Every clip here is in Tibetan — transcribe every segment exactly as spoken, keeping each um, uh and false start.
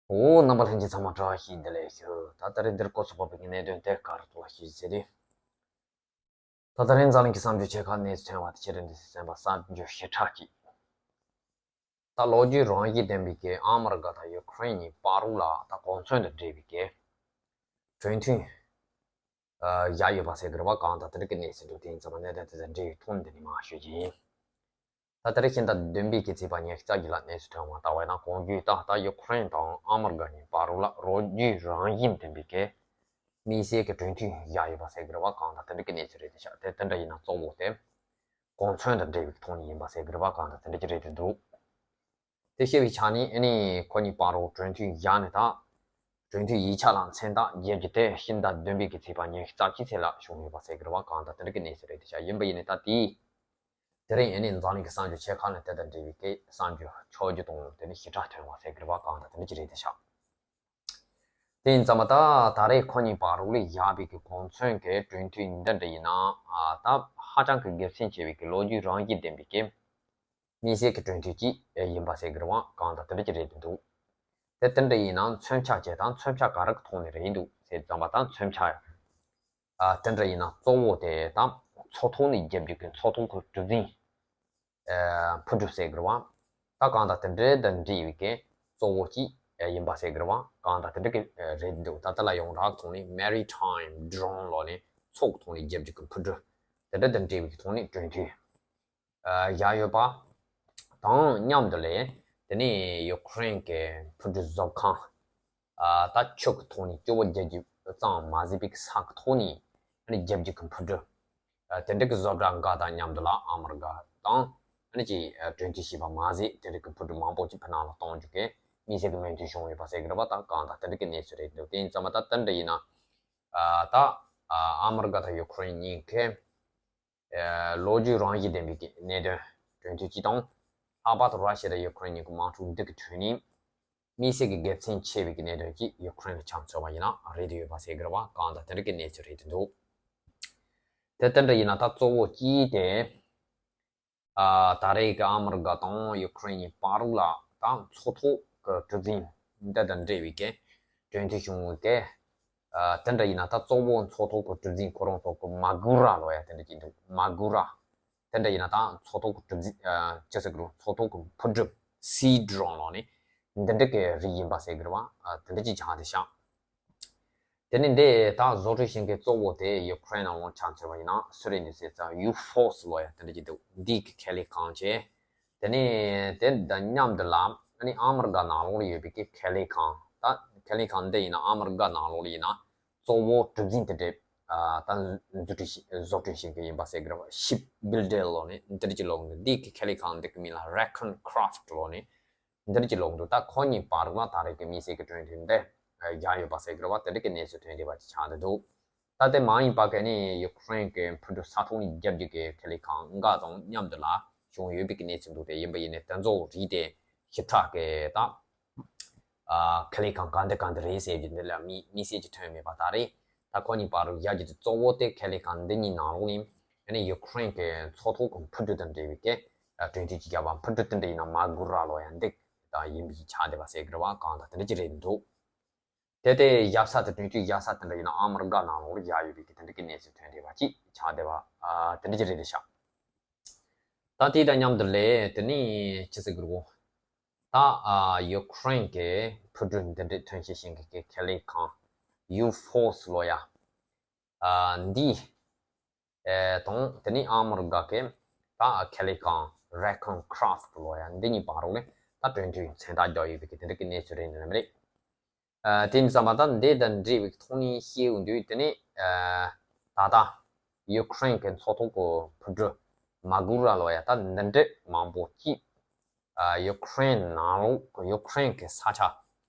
འོ། རྣམ་པ་ལྷན་རྒྱས་ཚང་མ་བཀྲ་ཤིས་བདེ་ལེགས་ཞུ། ད་ད་རེས་འདིར་སྐོར་སུ་བབས་པའི་གནད་དོན་དེ་ག་རེ་གཙོ་བོ་ཞིག་ཟེར་ཏེ། ད་ད་རེས་འཛམ་གླིང་གི་གསར་འགྱུར་ཆེ་ཁག་གནས་ཚུལ་ཐོན་པ་དེ་ཕྱི་དྲོ་འདི་སེམས་པ་གསར་འགྱུར་ཞེ་དྲག་ཅིག་ད་ལོ་རྒྱུས་རང་བཞིན་ལྡན་པའི་གི་ཨ་མི་རི་ཀ་དང་ཡུ་ཁུ་རེན་གཉིས་བར་ལ་ད་གོ་མཚོན་དང་འབྲེལ་བའི་གི་གྲོས་མཐུན་བཞག་ཡོད་པ་ཟེར་གི་རེད་བ། གང་ལྟར་དེ་འདྲ་གི་གནས་ཚུལ་འདུག་དེ་ཡིན་ཙང་གནད་དོན་དེ་དང་འབྲེལ་བའི་ཐོག་ནས་འདི་ནས་མར་ཞུ་རྒྱུ་ཡིན། ད་ད་རེས་ཕྱི་ཟླ་བདུན་པའི་གི་ཚེས་པ་ཉི་ཤུ་རྩ་བཞི་ལ་གནས་ཚུལ་ཐོན་པ་ལྟ་བ་ཡིན་ན། གོང་བརྗོད་ལྟར་ད་ཡུ་ཁུ་རེན་དང་ཨ་མི་རི་ཀ་གཉིས་བར་ལ་ལོ་རྒྱུས་རང་བཞིན་ལྡན་པའི་གི་དམིགས་བསལ་གྱི་གྲོས་མཐུན་བཞག་ཡོད་པ་ཟེར་གི་རེད་བ། གང་ལྟར་དེ་འདྲ་གི་གནས་ཚུལ་རེད་དེ་ཤག་དེ་དེ་འདྲ་ཡིན་ན་གཙོ་བོ་དེ་གོ་མཚོན་དང་འབྲེལ་བའི་ཐོག་ནས་ཡིན་པ་ཟེར་གི་རེད་བ། གང་ལྟར་དེ་འདྲ་གི་རེད་དེ་འདུག་དེ་བཤད་པའི་ཆ་ནས་ཨ་ནི་ཁོ་གཉིས་བར་ལ་གྲོས་མཐུན་བཞག་ནས་ད་གྲོས་མཐུན་ཡིག་ཆ་ལ་མཚན་རྟགས་རྒྱབ་རྒྱུ་དེ་ཕྱི་ཟླ་བདུན་པའི་གི་ཚེས་པ་ཉི་ཤུ་རྩ་གཅིག་ཚེས་ལ་བྱུང་ཡོད་པ་ཟེར་གི་རེད་བ། གང་ལྟར་དེ་འདྲ་གི་གནས་ཚུལ་རེད་དེ་ཤག་ཡིན་པ་ཡིན་ནའི་ད་དེ་དེ་རིང་ཨ་ནི་འཛམ་གླིང་གི་གསར་འགྱུར་ཆེ་ཁག་ནས་དེ་དང་འབྲེལ་བའི་གི་གསར་འགྱུར་ཆོས་བརྒྱུད་དང་དེ་ནི་ཞེ་དྲག་ཐོན་པ་ཟེར་གི་རེད་བ། གང་ལྟར་དེ་འདྲ་ཅིག་རེད་དེ་ཤག་དེ་ཡིན་ཙང་མ་ད་ད་རེས་ཁོ་གཉིས་བར་ལ་བཞག་པའི་གི་གོ་མཚོན་གྱི་གྲོས་མཐུན་འདི་འདྲ་ཡིན་ན། ཨ་ད་ཧ་ཅང་གི་དགེ་མཚན་ཆེ་བའི་གི་ལོ་རྒྱུས་རང་བཞིན་ལྡན་པའི་གི་དམིགས་བསལ་གྱི་གྲོས་མཐུན་ཅིག་ཡིན་པ་ཟེར་གི་རེད་བ། གང་ལྟར་དེ་འདྲ་ཅིག་རེད་དེ་འདུག་དེ་དེ་འདྲ་ཡིན་ན་མཚོན་ཆ་ཅིག་དང་མཚོན་ཆ་ག་རེ་གི་ཐོག་ནས་རེད་འདུག་ཟེར་ཙང་མ་ད་མཚོན་ཆ་ཨ་དེ་འདྲ་ཡིན་ན་གཙོ་བོ་དེ་ད་མཚོ་ཐོག་ནས་རྒྱབ་རྒྱུ་གི་མཚོ་ཐོག་གི་གྲུ་གཟིངས་ཨ་འཕུར་གྲུ་ཟེར་གི་རེད་བ། ད་གང་ལྟར་དེ་འདྲ་དང་འབྲེལ་བའི་གི་གཙོ་བོ་ཅིག་ཡིན་པ་ཟེར་གི་རེད་བ། གང་ལྟར་དེ་འདྲ་གི་རེད་འདུག་ད་ལྟ་ལ་ཡོངས་གྲགས་ཐོག་ནས་Maritime Drone ལོ་ནས་མཚོ་གི་ཐོག་ནས་རྒྱབ་རྒྱུ་གི་འཕུར་གྲུ་དེ་འདྲ་དང་འབྲེལ་བའི་གི་ཐོག་ནས་གྲོས་མཐུན་བཞག་ཡོད་པ་དང་མཉམ་དུ་ལས། དེ་ནས་ཡུ་ཁུ་རེན་གྱི་འཕུར་གྲུ་བཟོ་ཁང་ད་ཆུ་གི་ཐོག་ནས་སྐྱོ་བོ་རྒྱག་རྒྱུ་ཙམ་མ་ཟད་པའི་ས་གི་ཐོག་ནས་རྒྱབ་རྒྱུ་གི་འཕུར་གྲུ་དེ་འདྲ་གི་བཟོ་གྲྭ་འགའ་དང་མཉམ་དུ་ལ་ཨ་མི་རི་ཀ་དང་ཅིག་གྲོས་མཐུན་བྱས་པ་མ་ཟད། དེ་འདྲ་གི་འཕུར་གྲུ་མང་པོ་ཅིག་ཕྱི་ནང་ལ་གཏོང་རྒྱུ་གི་དམིགས་བསལ་གྱི་མོས་མཐུན་བྱུང་ཡོད་པ་ཟེར་གི་རེད་བ། ད་གང་ལྟར་དེ་འདྲ་གི་གནས་ཚུལ་རེད་འདུག་དེ་ཡིན་ཙང་མ་ད་དེ་འདྲ་ཡིན་ན་ད་ཨ་མི་རི་ཀ་དང་ཡུ་ཁུ་རེན་གཉིས་ཀས། ལོ་རྒྱུས་རང་བཞིན་ལྡན་པའི་གནད་དོན་གྲོས་མཐུན་གཅིག་དང་། ལྷག་པར་དུ་ར་ཤི་ཡ་དང་ཡུ་ཁུ་རེན་གཉིས་ཀྱི་དམག་འཁྲུག་འདི་གི་ཁྲོད་ནས་དམིགས་བསལ་གྱི་དགེ་མཚན་ཆེ་བའི་གནད་དོན་གཅིག་ཡུ་ཁུ་རེན་ལ་ཆ་མཚོན་པ་ཡིན་ན་རེད་དེ་ཡོད་པ་ཟེར་གི་རེད་བ། གང་ལྟར་དེ་འདྲ་གི་གནས་ཚུལ་རེད་དེ་འདུག་དེ་དེ་འདྲ་ཡིན་ན་ད་གཙོ་བོ་གཅིག་དེ། ཨ་ད་རེས་ཀྱི་ཨ་མི་རི་ཀ་དང་ཡུ་ཁུ་རེན་གཉིས་བར་ལ་ད་མཚོ་ཐོག་གི་གྲུ་གཟིངས་འདི་དང་འབྲེལ་བའི་གི་གྲོས་མཐུན་བྱུང་བའི་གི་ཨ་དེ་འདྲ་ཡིན་ན་ད་གཙོ་བོ་མཚོ་ཐོག་གི་གྲུ་གཟིངས་ཁོ་རང་ཚོ་གི་མ་གུ་ར་ལོ་ཡ་དེ་འདྲ་ཅིག་འདུག་མ་གུ་ར། དེ་འདྲ་ཡིན་ན་ད་མཚོ་ཐོག་གི་གྲུ་གཟིངས་ཨ་ཅི་ཟེར་གི་རེད། མཚོ་ཐོག་གི་འཕུར་གྲུ་སི་ཌོ་རོན་ལོ་ནི་འདི་འདྲ་གི་རིགས་ཡིན་པ་ཟེར་གི་རེད་བ། ཨ་དེ་འདྲ་ཅིག་ཆགས་བསྡད་ཤག་དེ་ནི་འདི་ད་བཟོ་སྐྲུན་བྱེད་མཁན་གཙོ་བོ་དེ་ཡུ་ཁུ་རེན་ནང་ལོགས་ཆ་མཚོན་པ་ཡིན་ན་སུ་རེད་འདུག་ཟེར་ཙང་ཡུ་ཧྥོ་སི་ལོ་ཡ་དེ་འདྲ་ཅིག་འདུག་འདི་གི་ཁེ་ལས་ཁང་བྱས། དེ་ནས་དེ་དང་མཉམ་དུ་ལ་ཨ་ནི་ཨ་མི་རི་ཀ་ནང་ལོགས་ལ་ཡོད་པའི་གི་ཁེ་ལས་ཁང་། ད་ཁེ་ལས་ཁང་འདི་ཡིན་ན་ཨ་མི་རི་ཀ་ནང་ལོགས་ལ་ཡིན་ན་གཙོ་བོ་གྲུ་གཟིངས་དེ་འདྲ་ད་བཟོ་སྐྲུན་བྱེད་བཟོ་སྐྲུན་བྱེད་མཁན་ཡིན་པ་ཟེར་གི་རེད་བ། ཤིབ་བིལ་ཌར་ལོ་ནི་འདི་འདྲ་ཅིག་ལབ་འདུག་འདི་གི་ཁེ་ལས་ཁང་འདི་གི་མིང་ལ་རེ་ཁོན་ཁ་རོབ་ལོ་ནི། འདིར་གྱི་ལོག་འདུག་ད་ཁོ་གཉིས་བར་ལ་ད་རེས་ཀྱི་དམིགས་བསལ་གྱི་གྲོས་མཐུན་འདི་བཞག་ཡོད་པ་ཟེར་གི་རེད་བ། དེ་འདྲ་གི་གནས་ཚུལ་ཐོན་བསྡད་པ་ཅིག་ཆགས་བསྡད་འདུག་ད་དེ་མ་ཡིན་པ་གི་ནི་ཡུ་ཁུ་རེན་གྱི་འཕུར་གྲུ་ས་ཐོག་ནས་རྒྱབ་རྒྱུ་གི་ཁེ་ལས་ཁང་འགའ་དང་མཉམ་དུ་ལ་བྱུང་ཡོད་པའི་གི་གནས་ཚུལ་འདུག་དེ་ཡིན་པ་ཡིན་ནའི་དེ་ཚོ་རིགས་དེ་ཞིབ་ཕྲ་གི་ད་ཨ་ཁེ་ལས་ཁང་ག་འདི་ག་འདི་རེད་ཟེར་རྒྱུ་འདི་ལ་དམིགས་དམིགས་བསལ་གྱི་ཐོན་མེད་པ། ད་རེས་ད་ཁོ་གཉིས་བར་བཞག་རྒྱུ་དེ་གཙོ་བོ་དེ་ཁེ་ལས་ཁང་འདི་གཉིས་ནང་ལོགས་ནས་ཨ་ནི་ཡུ་ཁུ་རེན་གྱི་མཚོ་ཐོག་གི་འཕུར་གྲུ་དང་འབྲེལ་བའི་གི་གྲོས་མཐུན་ཅིག་བརྒྱབ་པ། འཕུར་གྲུ་དེ་འདྲ་ཡིན་ན་མ་གུ་ར་ལོ་ཡ་འདི་ད་ཡིན་པའི་ཆགས་བསྡད་པ་ཟེར་གི་རེད་བ། གང་ལྟར་དེ་འདྲ་ཅིག་རེད་འདུག་དེ་དེ་བཞག་ས་དེ་གྲོས་མཐུན་བཞག་ས་དེ་འདྲ་ཡིན་ན་ཨ་མི་རི་ཀ་ནང་ལོགས་ལ་བཞག་ཡོད་པའི་གི་དེ་འདྲ་གི་གནས་ཚུལ་ཐོན་བསྡད་པ་ཅིག་ཆགས་བསྡད་པ་ཨ་དེ་འདྲ་ཅིག་རེད་ཤག་ད་དེ་དང་མཉམ་དུ་ལས་དེ་ནི་ཅི་ཟེར་གི་རེད་གོ། ད་ཨ་ཡུ་ཁུ་རེན་གྱི་འཕུར་གྲུ་འདི་འདྲའི་ཐོན་སྐྱེད་བྱེད་མཁན་གྱི་ཁེ་ལས་ཁང་ཡུ་ཧྥོ་སི་ལོ་ཡ་ཨ་འདི་ཨེ་དང་དེ་ནི་ཨ་མི་རི་ཀ་གི་ད་ཁེ་ལས་ཁང་རེ་ཁོན་ཁ་རོབ་ལོ་ཡ་འདི་གཉིས་བར་ལ་ད་གྲོས་མཐུན་མཚན་རྟགས་རྒྱག་ཡོད་པའི་གི་དེ་འདྲ་གི་གནས་ཚུལ་རེད་འདུག་ནམ་རེད། ཨ་དེ་ཡིན་ཙང་མ་ད་འདི་དང་འབྲེལ་བའི་ཐོག་ནས་བཤད་འོང་དུས་དེ་ནི་ཨ་ད་ལྟ་ཡུ་ཁུ་རེན་གྱི་མཚོ་ཐོག་གི་འཕུར་གྲུ་མ་གུ་ར་ལོ་ཡ་ད་འདི་འདྲ་མང་པོ་ཅིག་ཨ་ཡུ་ཁུ་རེན་ནང་ལོགས་ཡུ་ཁུ་རེན་གྱི་ས་ཆ་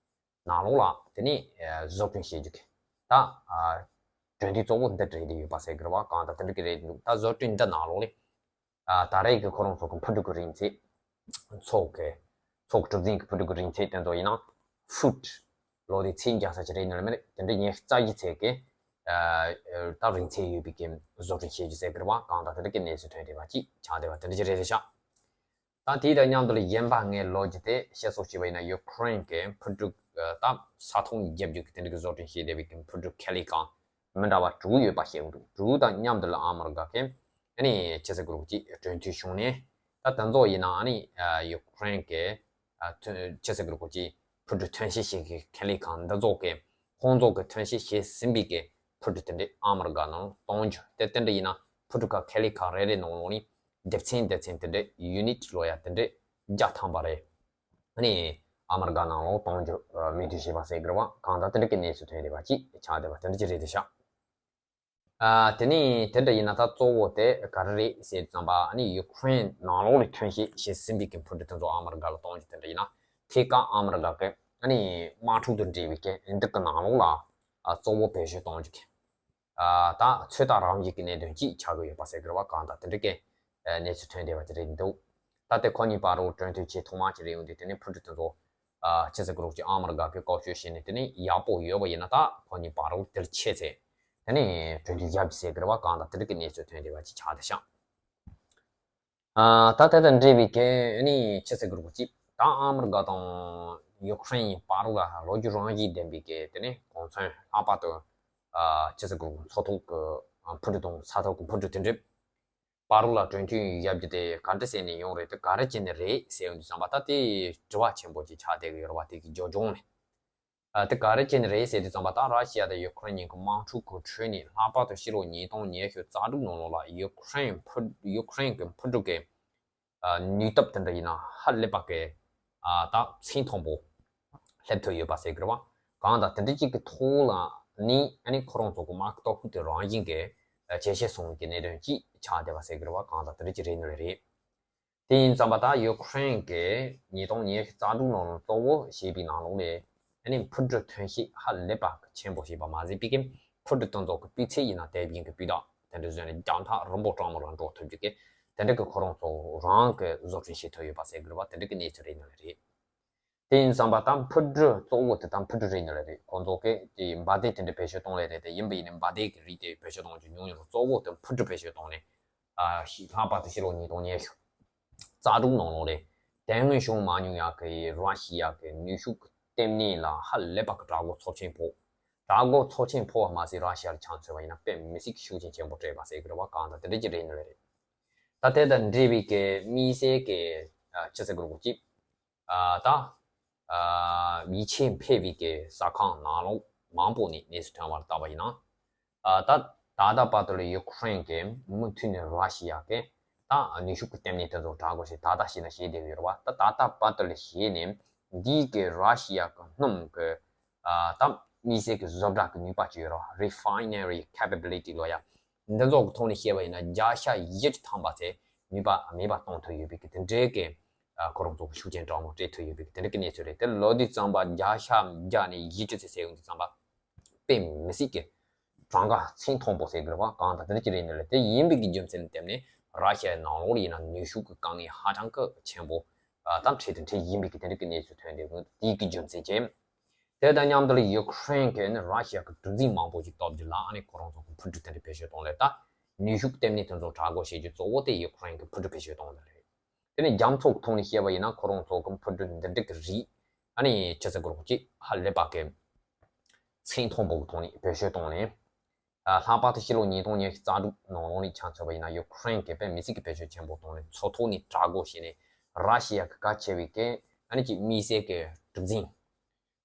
ནང་ལོགས་ལ་དེ་ནི་ཨ་བཟོ་སྐྲུན་བྱེད་རྒྱུ་གི་ད་ཨ་གྲོས་མཐུན་གཙོ་བོ་འདི་རེད་དེ་ཡོད་པ་ཟེར་གི་རེད་བ། གང་ལྟར་དེ་འདྲ་གི་རེད་འདུག་ད་བཟོ་སྐྲུན་འདི་ནང་ལོགས་ལ། ཨ་ད་རེས་ཀྱི་ཁོ་རང་ཚོ་གི་འཕུར་གྲུ་གི་རིང་ཚད། མཚོ་གི་མཚོ་གི་གྲུ་གཟིངས་ཀྱི་འཕུར་གྲུ་གི་རིང་ཚད་དེ་ཚོ་ཡིན་ན་ཧྥུཊ་ལོ་དེ་ཚད་རྒྱག་ས་ཅིག་རེད་ནི་ལ་མི་རེད། དེ་འདྲ་ཉི་ཤུ་རྩ་བཞི་ཚད་ཀྱི་ཨ་ད་རིང་ཚད་ཡོད་པའི་གི་བཟོ་སྐྲུན་བྱེད་རྒྱུ་ཟེར་གི་རེད་བ། གང་ལྟར་དེ་འདྲ་གི་གནས་ཚུལ་ཐོན་བསྡད་པ་ཅིག་ཆགས་བསྡད་པ་དེ་འདྲ་ཅིག་རེད་རེད་ཤག་ད་དེ་དང་མཉམ་དུ་ལ་གཞན་པ་ངས་ལོ་རྒྱུས་དེ་བཤད་སོགས་བྱས་པ་ཡིན་ན་ཡུ་ཁུ་རེན་གྱི་འཕུར་གྲུ་ ད་ས་ཐོག་ནས་རྒྱབ་རྒྱུག་གི་དེ་འདྲ་གི་བཟོ་སྐྲུན་བྱས་བསྡད་པའི་གི་འཕུར་གྲུ་ཁེ་ལི་ཁང་མི་འདྲ་བ་དྲུག་ཡོད་པ་ཤེས་འདུག་དྲུག་དང་མཉམ་དུ་ལ་ཨ་མི་རི་ཀ་གི་ཨ་ནི་ཆི་ཟེར་དགོས་རེད་ཅིག་གྲོས་མཐུན་བྱུང་ནས། ད་དེ་ཚོ་ཡིན་ན་ཨ་ནི་ཡུ་ཀེ་རེན་གི་ཨ་ཐོན་ཆི་ཟེར་དགོས་རེད་ཅིག་འཕུར་གྲུ་ཐོན་སྐྱེད་བྱེད་མཁན་ཁེ་ལི་ཁང་འདི་ཚོ་གི་ཁོང་ཚོ་གི་ཐོན་སྐྱེད་བྱས་ཟིན་པའི་གི་འཕུར་གྲུ་དེ་འདྲས་ཨ་མི་རི་ཀ་ནང་གཏོང་རྒྱུ་དེ་དེ་འདྲ་ཡིན་ན་འཕུར་གྲུ་ཁང་ཁེ་ལི་ཁང་རེ་རེ་ནང་ལོགས་ནས་སྡེ་ཚན་སྡེ་ཚན་དེ་འདྲས་ཡུ་ནིཊ་ལོ་ཡ་དེ་འདྲས་བརྒྱ་ཐམ་པ་རེད། ཨ་ནི་ཨ་མི་རི་ཀ་ནང་ལོགས་གཏོང་རྒྱུ་མོས་མཐུན་བྱས་པ་ཟེར་དགོས་རེད་བ། གང་ལྟར་དེ་འདྲ་གི་གནས་ཚུལ་ཐོན་བསྡད་པ་ཅིག་ཆགས་བསྡད་པ་དེ་འདྲ་ཅིག་རེད་དེ་ཤག་ཨ། དེ་ནས་དེ་འདྲ་ཡིན་ན་ད་གཙོ་བོ་དེ་ག་རེ་རེད་ཟེར་ཙམ་པ་ཨ་ནི་ཡུ་ཀེ་རེན་ནང་ལོགས་ལ་ཐོན་སྐྱེད་བྱས་ཟིན་པའི་གི་འཕུར་གྲུ་དེ་ཚོ་ཨ་མི་རི་ཀ་ལ་གཏོང་རྒྱུ་དེ་འདྲ་ཡིན་ན་ཐད་ཀར་ཨ་མི་རི་ཀ་གི་ཨ་ནི་དམག་འཁྲུག་དང་འབྲེལ་བའི་གི་འདི་གི་ནང་ལོགས་ལ་ཨ་གཙོ་བོ་བེད་སྤྱོད་གཏོང་རྒྱུ་གི་ཨ་ད་ཚོད་ལྟ་རང་བཞིན་གྱི་གནད་དོན་ཅིག་ཆགས་ཀྱི་ཡོད་པ་ཟེར་དགོས་རེད་བ། གང་ལྟར་དེ་འདྲ་གི་གནས་ཚུལ་ཐོན་བསྡད་པ་དེ་རེད་འདུག་ད་ལྟ་ཁོ་གཉིས་བར་དུ་གྲོས་མཐུན་བྱས་ཐོག་མ་ཅིག་རེད་འོང་དུས་དེ་ནས་འཕུར་གྲུ་དེ་ཚོ་ཨ་ཆི་ཟེར་དགོས་རེད་ཅིག་ཨ་མི་རི་ཀ་གི་བཀོལ་སྤྱོད་བྱས་ནས་དེ་ནས་ཡག་པོ་ཡོད་པ་ཡིན་ན་ད་ཁོ་གཉིས་བར་དུ་དེར་ཆད་ཚེ་དེ་ནས་གྲོས་མཐུན་བཞག་རྒྱུ་ཟེར་དགོས་རེད་བ། གང་ལྟར་དེ་འདྲ་གི་གནས་ཚུལ་ཐོན་བསྡད་པ་ཅིག་ཆགས་བསྡད་ཤག་ཨ་ད་དེ་དང་འབྲེལ་བའི་གི་ཨ་ནི་ཆི་ཟེར་དགོས་རེད་ཅིག་ད་ཨ་མི་རི་ཀ་དང་ཡུ་ཀེ་རེན་བར་ལ་ལོ་རྒྱུས་རང་བཞིན་ལྡན་པའི་གི་དེ་ནས་གོ་མཚོན་ལྷག་པར་དུ་ཨ་ཆི་ཟེར་དགོས་རེད་མཚོ་ཐོག་གི་འཕུར་གྲུ་དང་ས་ཐོག་གི་འཕུར་གྲུ་དེ་འདྲ་བར་ལ་གྲོས་མཐུན་བཞག་རྒྱུ་དེ་ག་འདྲ་བྱས་ནས་ཡོང་རེད་དེ་ག་རེ་བྱས་ནས་རེད་ཟེར་ཡོང་དུས་ཙམ་པ་ད་དེ་དྲི་བ་ཆེན་པོ་ཅིག་ཆགས་བསྡད་ཀྱི་ཡོད་རེད་བ། དེ་གི་རྒྱབ་ལྗོངས་ནས། ཨ་དེ་ག་རེ་བྱས་ནས་རེད་ཟེར་དུས་ཙམ་པ་ད་ར་ཤི་ཡ་དང་ཡུ་ཀེ་རེན་གཉིས་ཀྱི་དམག་འཁྲུག་གི་ཁྲོད་ནས་ལྷག་པར་དུ་ཕྱི་ལོ་ཉིས་སྟོང་ཉི་ཤུ་རྩ་དྲུག་ནང་ལོགས་ལ་ཡུ་ཀེ་རེན་འཕུར་ཡུ་ཀེ་རེན་གྱི་འཕུར་གྲུ་གི་ཨ་ནུས་སྟོབས་དེ་འདྲ་ཡིན་ན་ཧ་ལས་པ་གི་ཨ་ད་ཚད་མཐོན་པོ་སླེབས་ཐུབ་ཡོད་པ་ཟེར་གི་རེད་བ། གང་ལྟར་དེ་འདྲ་ཅིག་གི་ཐོག་ལ་ནི་ཨ་ནི་ཁོ་རང་ཚོ་གི་དམག་སྟོབས་ཤུགས་དེ་རང་བཞིན་གྱི་ཨ་ཇེ་ཆེ་སོང་གི་གནད་དོན་ཅིག་ཆགས་བསྡད་པ་ཟེར་གི་རེད་བ། གང་ལྟར་དེ་འདྲ་ཅིག་རེད་ནི་རེད། དེ་ཡིན་ཙམ་པ་ད་ཡུ་ཀེ་རེན་གྱི་ཉིས་སྟོང་ཉི་ཤུ་རྩ་དྲུག་ནང་ལ་གཙོ་བོ་བྱས་པའི་ནང་ལོགས་ནས་ཨ་ནི་འཕུར་གྲུ་ཐོན་སྐྱེད་ཧ་ལས་པ་ཆེན་པོ་བྱས་པ་མ་ཟད་པའི་གི་འཕུར་གྲུ་དེ་ཚོ་གི་སྤུས་ཚད་ཡིན་ན་དེ་བཞིན་གྱི་སྤུས་དག་དེ་འདྲ་བཟོས་ནས་རྒྱང་ཐག་རིང་པོ་གྲོང་མོ་ལ་འགྲོ་ཐུབ་རྒྱུ་གི་དེ་འདྲ་གི་ཁོ་རང་ཚོ་རང་གི་བཟོ་སྐྲུན་བྱེད་ཐུབ་ཡོད་པ་ཟེར་དགོས་རེད་བ། དེ་འདྲ་གི་གནས་ཚུལ་རེད་ནི་རེད། དེ་ཡིན་ཙམ་པ་ད་འཕུར་གྲུ་གཙོ་བོ་དེ་ད་འཕུར་གྲུ་རེད་ནི་རེད། ཁོང་ཚོ་གིས་དེ་འབའ་སྡེ་དེ་འདྲ་བེད་སྤྱོད་གཏོང་ལེ་རེད་དེ་ཡིན་པ་ཡིན་ནའི་འབའ་སྡེ་གི་རིགས་དེ་བེད་སྤྱོད་གཏོང་རྒྱུ་ཉུང་ཉུང་རུ་གཙོ་བོ་དེ་འཕུར་གྲུ་བེད་སྤྱོད་གཏོང་ནས་ཨ་ཤི་ལྷག་པར་དུ་ཕྱི་ལོ་ཉིས་སྟོང་ཉི་ཤུ་རྩ་དྲུག་ནང་ལོགས་ལས་དེ་སྔོན་བྱུང་མ་མྱོང་ཡག་གི་ར་ཤི་ཡ་གི་ནུས་ཤུགས་ཀྱི་ལྟེ་གནས་ལ་ཧ་ལས་པ་གི་དྲག་རྒོལ་ཚབས་ཆེན་ཕོག་དྲག་རྒོལ་ཚབས་ཆེན་ཕོག་པ་མ་ཟད་ར་ཤི་ཡ་ལ་ཆ་མཚོན་པ་ཡིན་ན་དཔེ་མི་སྲིད་ཀྱི་ཤུགས་རྐྱེན་ཆེན་པོ་སྤྲད་པ་ཟེར་གི་རེད་བ། གང་ལྟར་དེ་འདྲ་ཅིག་རེད་ནི་རེད། ད་དེ་དང་འབྲེལ་བའི་གི་དམིགས་བསལ་གྱི་ཨ་ཆི་ཟེར་དགོས་རེད་ཅིག་ཨ་ད་ཨ་ཡིད་ཆེས་འཕེར་བའི་གི་ས་ཁང་ནང་ལོགས་མང་པོ་ནས་གནས་ཚུལ་ཐོན་པར་བལྟས་པ་ཡིན་ན། ཨ་ད་ད་ལྟ་བར་དུ་ལ་ཡུ་ཀེ་རེན་གྱིས་མུ་མཐུད་ནས་ར་ཤི་ཡ་གི་ད་ནུས་ཤུགས་ཀྱི་ལྟེ་གནས་དེ་ཚོ་དྲག་རྒོལ་བྱས་ད་ལྟ་བྱས་ན་བྱས་བསྡད་ཡོད་རེད་བ། ད་ད་ལྟ་བར་དུ་ལ་བྱས་ནས་འདིའི་གི་ར་ཤི་ཡ་གི་སྣུམ་གི་ཨ་ད་དམིགས་བསལ་གྱི་བཟོ་གྲྭ་གི་ནུས་པ་ཅིག་ཡོད་རེད་བ། Refinery Capability ལོ་ཡ། འདི་ཚོ་གི་ཐོག་ནས་བཤད་པ་ཡིན་ན་བརྒྱ་ཆ་བཞི་བཅུ་ཐམ་པ་ཚད་ནུས་པ་མེད་པ་གཏོང་ཐུབ་ཡོད་པའི་གི་དེ་འདྲའི་གི་ཨ་ཁོ་རང་ཚོ་གི་ཤུགས་རྐྱེན་དྲག་མོ་སྤྲད་ཐུབ་ཡོད་པའི་གི་དེ་འདྲའི་གི་གནས་ཚུལ་རེད། དེ་ལོ་དུས་ཙམ་པ་བརྒྱ་ཆ་བརྒྱ་ནས་བཞི་བཅུ་ཚད་ཟེར་ཡོང་དུས་ཙམ་པ་དཔེ་མི་སྲིད་གི་གྲངས་ཀ་ཚད་མཐོན་པོ་ཟེར་གི་རེད་བ། གང་ལྟར་དེ་འདྲ་ཅིག་རེད་ནི་རེད། དེ་ཡིན་པའི་གི་རྒྱུ་མཚན་ལ་བརྟེན་ནས་ར་ཤི་ཡའི་ནང་ལོགས་ལ་ཡིན་ན་ནུས་ཤུགས་གི་དཀའ་ངལ་ཧ་ཅང་གི་ཆེན་པོ་ཨ་དང་འཕྲད་དང་འཕྲད་ཡིན་པའི་གི་དེ་འདྲའི་གི་གནས་ཚུལ་ཐོན་བསྡད་ཡོད། དེའི་གི་རྒྱུ་མཚན་གྱིས། དེ་དང་མཉམ་དུ་ལ་ཡུ་ཀེ་རེན་གྱིས་ནི་ར་ཤི་ཡ་གི་གྲུ་གཟིངས་མང་པོ་ཞིག་གཏོར་རྒྱུ་ལ་ཨ་ནི་ཁོ་རང་ཚོ་གི་འཕུར་གྲུ་དེ་འདྲ་བེད་སྤྱོད་གཏོང་ལེ། ད་ནུས་ཤུགས་ལྟེ་གནས་དེ་ཚོ་དྲག་རྒོལ་བྱེད་རྒྱུ་གཙོ་བོ་དེ་ཡུ་ཀེ་རེན་གྱི་འཕུར་གྲུ་བེད་སྤྱོད་གཏོང་ལེ་རེད། དེ་ནས་རྒྱ་མཚོ་གི་ཐོག་ནས་བཤད་པ་ཡིན་ན་ཁོ་རང་ཚོ་གི་འཕུར་གྲུ་འདི་འདྲ་གི་རིགས་ཨ་ནི་ཆི་ཟེར་དགོས་རེད་ཅིག་ཧ་ལས་པ་གི་ཚད་མཐོན་པོ་གི་ཐོག་ནས་བེད་སྤྱོད་གཏོང་ནས། ཨ་ལྷག་པར་དུ་ཕྱི་ལོ་ཉིས་སྟོང་ཉི་ཤུ་རྩ་དྲུག་ནང་ལོགས་ནས་ཆ་མཚོན་པ་ཡིན་ན་ཡུ་ཀེ་རེན་གྱིས་དཔེ་མི་སྲིད་ཀྱི་བེད་སྤྱོད་ཆེན་པོ་བཏང་ནས་མཚོ་ཐོག་ནས་དྲག་རྒོལ་བྱས་ནས་ར་ཤི་ཡ་གི་གལ་ཆེ་བའི་གི་ཨ་ནི་ཅིག་དམིགས་བསལ་གྱི་གྲུ་གཟིངས་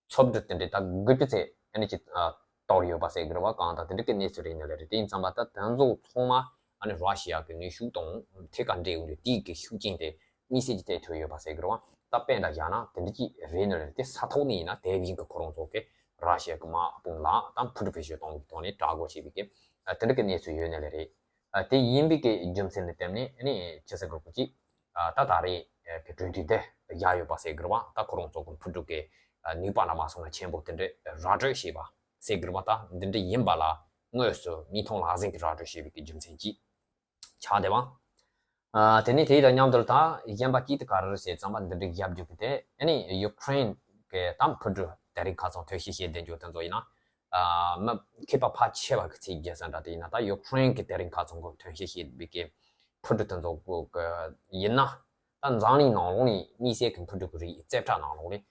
མཚོ་གྲུ་དེ་འདྲའི་ད་དགུ་བཅུ་ཚད་ཨ་ནི་ཅིག་ཨ་གཏོར་ཡོད་པ་ཟེར་གི་རེད་བ། གང་ལྟར་དེ་འདྲ་གི་གནས་ཚུལ་རེད་ནི་ལེ་རེད། དེ་ཡིན་ཙམ་པ་ད་དེ་ཚོ་ཚང་མ་ཨ་ནི་ར་ཤི་ཡ་གི་ནུས་ཤུགས་དང་ཐད་ཀར་འབྲེལ་ཡོད་འདུག་དེའི་གི་ཤུགས་རྐྱེན་དེ་དམིགས་བསལ་གྱི་ཐད་ཐོན་ཡོད་པ་ཟེར་གི་རེད་བ། ད་དཔེ་འདྲ་བཞག་ན་དེ་འདྲ་ཅིག་རེད་ནི་རེད། དེ་ས་ཐོག་ནས་ཡིན་ན་དེ་བཞིན་གི་ཁོ་རང་ཚོ་གི་ར་ཤི་ཡ་གི་དམག་དཔུང་ལ་ད་འཕུར་གྲུ་བེད་སྤྱོད་གཏོང་གི་ཐོག་ནས་དྲག་རྒོལ་བྱས་པའི་གི་ཨ་དེ་འདྲ་གི་གནས་ཚུལ་ཡོད་ནི་ལེ་རེད། ཨ་དེ་ཡིན་པའི་གི་རྒྱུ་མཚན་ལ་བརྟེན་ནས་ཨ་ནི་ཆི་ཟེར་དགོས་རེད་ཅིག་ཨ་ད་ད་རེས་ཨ་གི་གྲོས་མཐུན་དེ་བཞག་ཡོད་པ་ཟེར་གི་རེད་བ། ད་ཁོ་རང་ཚོ་གི་འཕུར་གྲུ་གི་ཨ་ནུས་པ་ལ་མ་སོང་ན་ཆེན་པོ་དེ་འདྲ་ར་སྤྲོད་བྱས་པ་ཟེར་གི་རེད་བ། ད་འདི་འདྲ་ཡིན་པ་ལ་དངོས་སུ་མིག་མཐོང་ལག་ཟིན་གི་ར་སྤྲོད་བྱས་པའི་གི་རྒྱུ་མཚན་གྱིས། ཆགས་བསྡད་པ། ཨ་དེ་ནས་དེ་དང་མཉམ་དུ་ད་གཞན་པ་གཅིག་དེ་ག་རེ་རེད་ཟེར་ཙམ་པ་འདི་འདྲའི་རྒྱབ་རྒྱུག་གི་དེ་ཨ་ནི་ཡུ་ཀེ་རེན་གི་ད་འཕུར་གྲུ་དེ་རིང་ཁ་སང་ཐོན་སྐྱེད་བྱས་བསྡད་རྒྱུ་དེ་ཚོ་ཡིན་ན། ཨ་མི་མཁས་པ་ཕལ་ཆེ་བ་གི་ཚིག་བརྒྱབ་ས་འདྲ་དེ་ཡིན་ན་ད་ཡུ་ཀེ་རེན་གི་དེ་རིང་ཁ་སང་གི་ཐོན་སྐྱེད་བྱས་པའི་གི་འཕུར་གྲུ་དེ་ཚོ་གི་ཡིན་ན། ད་འཛམ་གླིང་ནང་ལོགས་ནས་དམིགས་བསལ་གི་འཕུར་གྲུ་གི་རིགས་རྩེ་གྲས་ནང་ལོགས་ནས་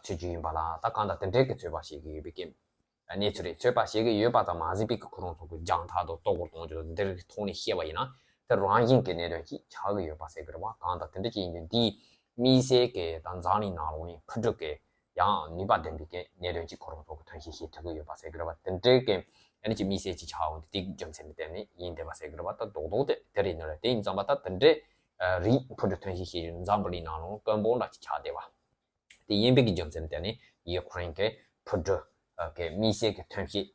ཚོད་ཀྱི་ཡིན་པ་ལ་ད་གང་ལྟར་དེ་འདྲའི་གི་ཚོད་དཔག་བྱེད་ཀྱི་ཡོད་པའི་གི་གནས་ཚུལ་རེད། ཚོད་དཔག་བྱེད་ཀྱི་ཡོད་པ་ཙམ་མ་ཟད་པའི་གི་ཁོ་རང་ཚོ་གི་རྒྱང་ཐག་དང་ལྟོ་གོས་གཏོང་རྒྱུ་དང་འདིར་གི་ཐོག་ནས་བཤད་པ་ཡིན་ན་དེ་རང་བཞིན་གྱི་གནད་དོན་ཅིག་ཆགས་ཀྱི་ཡོད་པ་ཟེར་གི་རེད་བ། གང་ལྟར་དེ་འདྲ་ཅིག་ཡིན་དུས་འདིའི་དམིགས་བསལ་གྱི་ད་འཛམ་གླིང་ནང་ལོགས་ནས་འཕུར་གྲུ་གི་ཡང་ནུས་པ་ལྡན་པའི་གི་གནད་དོན་ཅིག་ཁོ་རང་ཚོ་གི་ཐོན་སྐྱེད་བྱེད་ཐུབ་ཀྱི་ཡོད་པ་ཟེར་གི་རེད་བ། དེ་འདྲའི་གི་ཨ་ནི་ཅིག་དམིགས་བསལ་ཅིག་ཆགས་འོང་དུས་དེའི་རྒྱུ་མཚན་དེ་བརྟེན་ནས་ཡིན་བསྡད་པ་ཟེར་གི་རེད་བ། ད་རྡོག་རྡོག་དེ་དེ་རེད་ནི་རེད། དེ་ཡིན་ཙམ་པ་ད་དེ་འདྲའི་རིགས་འཕུར་གྲུ་ཐོན་སྐྱེད་བྱེད་རྒྱུ་འཛམ་བུ་གླིང་ནང་ལོགས་དཀོན་པོ་འདྲ་ཅིག་ཆགས་བསྡད་པ། དེ་ཡིན་པའི་གི་རྒྱུ་མཚན་དེ་ནི་ཡུ་ཁུ་རེན་གྱི་འཕུར་གྲུ་གི་དམིགས་བསལ་གྱི་ཐོན་སྐྱེད་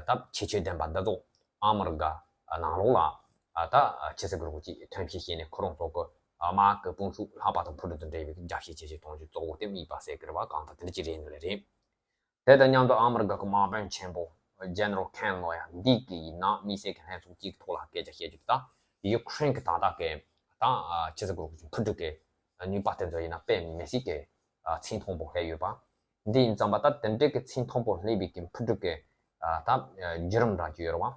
ད་ཁྱད་ཆོས་ལྡན་པ་འདི་ཚོ་ཨ་མི་རི་ཀ་ནང་ལོགས་ལ་ད་ཆི་ཟེར་དགོས་རེད་ཅིག་ཐོན་སྐྱེད་བྱས་ནས་ཁོ་རང་ཚོ་གི་དམག་གི་དཔུང་ཤུགས་ལྷག་པ་དང་འཕུར་གྲུ་དང་འབྲེལ་བའི་རྒྱབ་བཤད་བྱེད་ཆེད་གཏོང་རྒྱུ་གཙོ་བོ་དེ་དམིགས་པ་ཟེར་གི་རེད་བ། གང་ལྟར་དེ་འདྲ་ཅིག་རེད་ནི་རེད། དེ་དང་མཉམ་དུ་ཨ་མི་རི་ཀ་གི་དམག་དཔོན་ཆེན་པོ་ཇེ་ནེ་རལ་ཁེན་ལོ་ཡ་འདི་གི་ཡིན་ན་དམིགས་བསལ་གྱི་ལྷན་ཚོགས་གཅིག་གི་ཐོག་ལ་སྐད་ཆ་བཤད་རྒྱུ་དེ་ད་ཡུ་ཁུ་རེན་གྱི་ད་ལྟ་གི་ད་ཆི་ཟེར་དགོས་རེད་ཅིག་འཕུར་གྲུ་གི་ནུས་པ་དེ་ཚོ་ཡིན་ན་དཔེ་མི་སྲིད་ཀྱི་ཚད་མཐོན་པོ་སླེབས་ཡོད་པ། འདི་ཡིན་ཙམ་པ་ད་དེ་འདྲའི་གི་ཚད་མཐོན་པོ་སླེབས་པའི་གི་འཕུར་གྲུ་གི་ད་བརྒྱུད་རིམ་འདྲ་ཅིག་ཡོད་རེད་བ།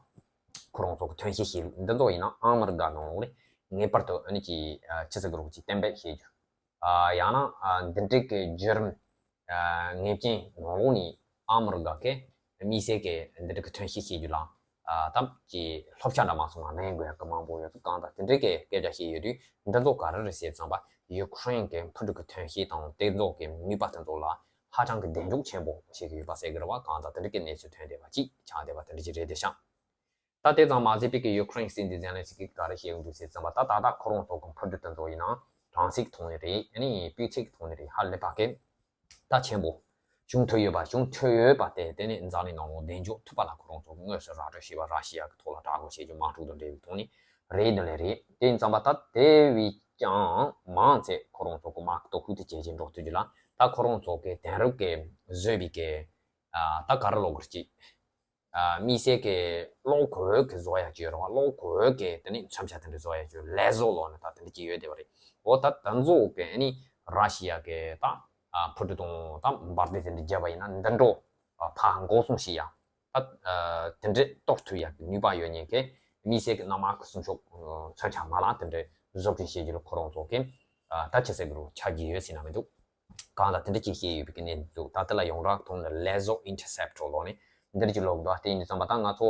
ཁོ་རང་ཚོ་གི་ཐོན་སྐྱེད་བྱེད་ལུགས་འདི་ཚོ་ཡིན་ན་ཨ་མི་རི་ཀ་ནང་ལོགས་ནས་ངེས་པར་དུ་ཨ་ནི་ཅིག་ཆི་ཟེར་དགོས་རེད་ཅིག་གཏན་འབེབས་བྱེད་རྒྱུ། ཡང་ན་འདི་འདྲའི་གི་བརྒྱུད་རིམ་ངེས་ཅན་ནང་ལོགས་ནས་ཨ་མི་རི་ཀ་གི་དམིགས་བསལ་གྱི་འདི་འདྲ་གི་ཐོན་སྐྱེད་བྱེད་རྒྱུ་ལ་ད་ཀྱི་སློབ་བྱ་འདྲ་མ་སོང་ན་ལེན་དགོས་ཡག་གི་མང་པོ་ཡོད། གང་ལྟར་དེ་འདྲའི་གི་སྐད་ཆ་བཤད་ཡོད་དུས་འདི་ཚོ་ག་རེ་རེད་ཟེར་ཙམ་པ་ཡུ་ཁུ་རེན་གི་འཕུར་གྲུ་གི་ཐོན་སྐྱེད་དང་དེ་ཚོ་གི་ནུས་པ་དེ་ཚོ་ལ་ཧ་ཅང་གི་གདེང་འཇོག་ཆེན་པོ་བྱེད་ཀྱི་ཡོད་པ་ཟེར་གི་རེད་བ། གང་ལྟར་དེ་འདྲ་གི་གནས་ཚུལ་ཐོན་བསྡད་པ་ཅིག་ཆགས་བསྡད་པ་དེ་འདྲ་ཅིག་རེད་དེ་ཤག་ད་དེ་ཙམ་མ་ཟད་པའི་གི་ཡུ་ཁུ་རེན་སྲིད་འཛིན་ཛེ་ལན་སི་ཀི་ག་རེ་བཤད་ཡོང་དུས་ཟེར་ཙམ་པ་ད་ད་ལྟ་ཁོ་རང་ཚོ་གི་འཕུར་གྲུ་དེ་ཚོ་ཡིན་ན་གྲངས་ཚད་ཐོག་ནས་རེད། ཨ་ནི་སྤུས་ཚད་ཐོག་ནས་རེད། ཧ་ལས་པ་གི་ད་ཆེན་པོ་བྱུང་ཐུབ་ཡོད་པ། བྱུང་ཐུབ་ཡོད་པ་དེ་དེ་ནི་འཛམ་གླིང་ནང་ལོགས་གདེང་འཇོག་ཐུབ་པ་ལ་ཁོ་རང་ཚོ་དངོས་སུ་ར་སྤྲོད་བྱས་པ། ར་ཤི་ཡ་གི་ཐོག་ལ་དྲག་རྒོལ་བྱེད་རྒྱུ་དམག་འཁྲུག་དང་འབྲེལ་བའི་ཐོག་ནས་རེད། འདི་ལས་རེད། དེ་ཡིན་ཙམ་པ་ད་དེ་བས་ཀྱང་མང་ཚད་ཁོ་རང་ཚོ་གི་དམག་གི་སྟོབས་ཤུགས་དེ་ཇེ་ཆེར་འགྲོ་ཐུབ་རྒྱུ་ལ་ད་ཁོ་རང་ཚོ་གི་དེང་རབས་ཀྱི་བཟོས་པའི་གི་ད་ག་རེ་ལབ་དགོས་རེད་ཅིག་དམིགས་བསལ་གྱི་གློག་འོད་ཀྱི་བཟོ་ཡ་ཅིག་ཡོད་རེད་བ། གློག་འོད་ཀྱི་དེ་ནི་མཚོན་ཆ་དེ་འདྲ་བཟོ་ཡ་ཅིག་ལེ་ཟོ་ལབ་ནས་ད་དེ་འདྲ་ཅིག་ཡོད་བསྡད་པ་རེད། འོ་ད་དེ་ཚོ་གི་ཨ་ནི་ར་ཤི་ཡ་གི་ད་འཕུར་གྲུ་དང་ད་འབར་མདེལ་དེ་འདྲ་བརྒྱབ་པ་ཡིན་ན་འདི་འདྲ་ཕར་འགོག་སྲུང་བྱེད་ཡ་ད་དེ་འདྲ་གཏོར་ཐུབ་ཡ་གི་ནུས་པ་ཡོད་མཁན་གྱི་དམིགས་བསལ་གྱི་གནམ་དམག་གི་གསུང་ཆོག་མཚོན་ཆ་མ་ལག་དེ་འདྲ་བཟོ་སྐྲུན་བྱེད་རྒྱུ་ལ་ཁོ་རང་ཚོ་གི་ད་ཆི་ཟེར་དགོས་རེད། ཆ་རྒྱུས་ཡོད་ཟེར་ན་མི་འདུག་གང་ལ་དེ་འདྲ་ཅིག་བཤད་ཡོད་པའི་གནས་འདུག་ད་དེ་ལ་ཡོངས་གྲགས་ཐོག་ནས་ལེ་ཟོ་ཨིན་ཊར་སེབ་ཊར་ལབ་ནས་འདི་འདྲ་ཅིག་ལབ་འདུག་དེ་ཡིན་དུས་ཙམ་པ་ད་ང་ཚོ་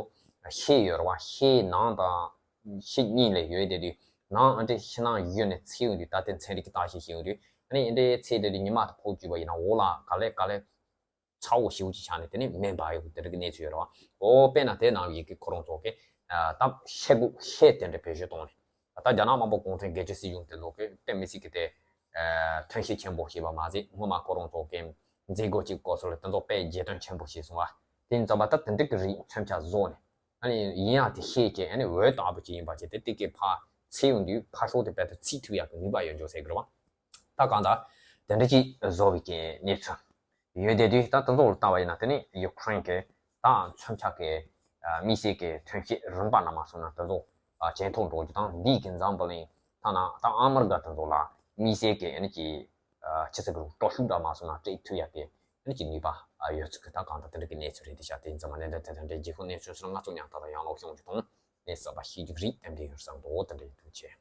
ཤེལ་ཡོད་རེད་བ། ཤེལ་ནང་དང་ཤེལ་གཉིས་ལས་ཡོད་དེ་དུས་ནང་ཨ་འདྲའི་ཤིང་ནགས་གཡོན་ནས་ཚིག་ཡོང་དུས་ད་དེ་ཚན་རིག་གི་བརྟག་ཞིབ་བྱེད་ཡོང་དུས་ཨ་ནི་ཨ་འདྲའི་ཚིག་དེ་དུས་ཉི་མ་དང་ཕོག་བཅུག་པ་ཡིན་ན་འོག་ལ་ག་ལེ་ག་ལེ་ཚ་བོ་ཞེ་པོ་ཅིག་ཆགས་ནས་དེ་ནས་མེ་འབར་ཡོང་དེ་འདྲ་གི་གནས་ཚུལ་ཡོད་རེད་བ། འོ་དཔེར་ན་དེ་ནང་ཡི་གེ་ཁོ་རང་ཚོ་གི་ད་ཤེལ་སྒོ་ཤེལ་དེ་འདྲ་བེད་སྤྱོད་གཏོང་ནས། ད་རྒྱ་ནག་དམར་པོ་གུང་ཁྲན་སྒེར་གཅོད་སྲིད་གཞུང་དེ་ཚོ་གི་དཔེ་མི་སྲིད་ཀྱི་དེ་ཐོན་སྐྱེད་ཆེན་པོ་བྱས་པ་མ་ཟད་སྔོན་མ་ཁོ་རང་ཚོ་གི་མཛད་སྒོ་གཅིག་སྐབས་སུ་ལ་དེ་ཚོ་དཔེ་རྗེས་དྲན་ཆེན་པོ་བྱས་སོང་བ། དེ་ཡིན་ཙམ་པ་ད་དེ་འདྲ་གི་རིགས་མཚོན་ཆ་བཟོས་ནས་ཨ་ནི་ཡིན་ཡང་དེ་ཤེལ་གྱི་ཨ་ནི་འོད་ལྟ་བུ་ཅིག་ཡིན་པ་བྱས་ཏེ་དེ་གི་ཕར་ཚིག་ཡོང་དུས་ཕར་ཕྱོགས་དེ་རྦད་དེ་ཚིག་ཐུབ་ཡག་གི་ནུས་པ་ཡོད་འཇོག་ཟེར་གི་རེད་བ། ད་གང་ལྟར་དེ་འདྲ་ཅིག་བཟོ་བའི་གི་གནས་ཚུལ་ཡོད་དེ་དུས་ད་དེ་ཚོ་ལ་ལྟ་བ་ཡིན་ན་དེ་ནི་ཡུ་ཁུ་རེན་གྱི་ད་མཚོན་ཆ་གི་དམིགས་བསལ་གྱི་ཐོན་སྐྱེད་རིམ་པ་ནང་མ་སོང་ན་དེ་ཚོ་ཇེ་མཐོར་འགྲོ་རྒྱུ་དང་འདིའི་གི་འཛམ་བུ་གླིང་ཐ་ན་ད་ཨ་མི་རི་ཀ་དེ་ཚོ་ལ་དམིགས་བསལ་གྱི་ཨ་ནི་ཅིག་ཆི་ཟེར་གི་རུ་སྟོབས་ཤུགས་འདྲ་མ་སོང་ན་སྤྲད་ཐུབ་ཡག་གི་ཨ་ནི་ཅིག་ནུས་པ་ཡོད་ཚུལ་གི་ད་གང་ལྟར་དེ་འདྲ་གི་གནས་ཚུལ་རེད་དེ་ཤག་དེ་ཡིན་ཙང་མ་གནད་དོན་དེ་དང་འབྲེལ་རྗེས་ཁོ་གནས་ཚུལ་སོགས་ང་ཚོ་མཉམ་དུ་ཡང་ལོག་ཤོང་རྒྱུ་དང་གནས་ཚུལ་པ་ཤེས་རྒྱུ་རིགས་དེ་འདྲ་ཡོད་བསམ་འདུག་དེ་འདྲ་ཡིན་དུས་ཆེ།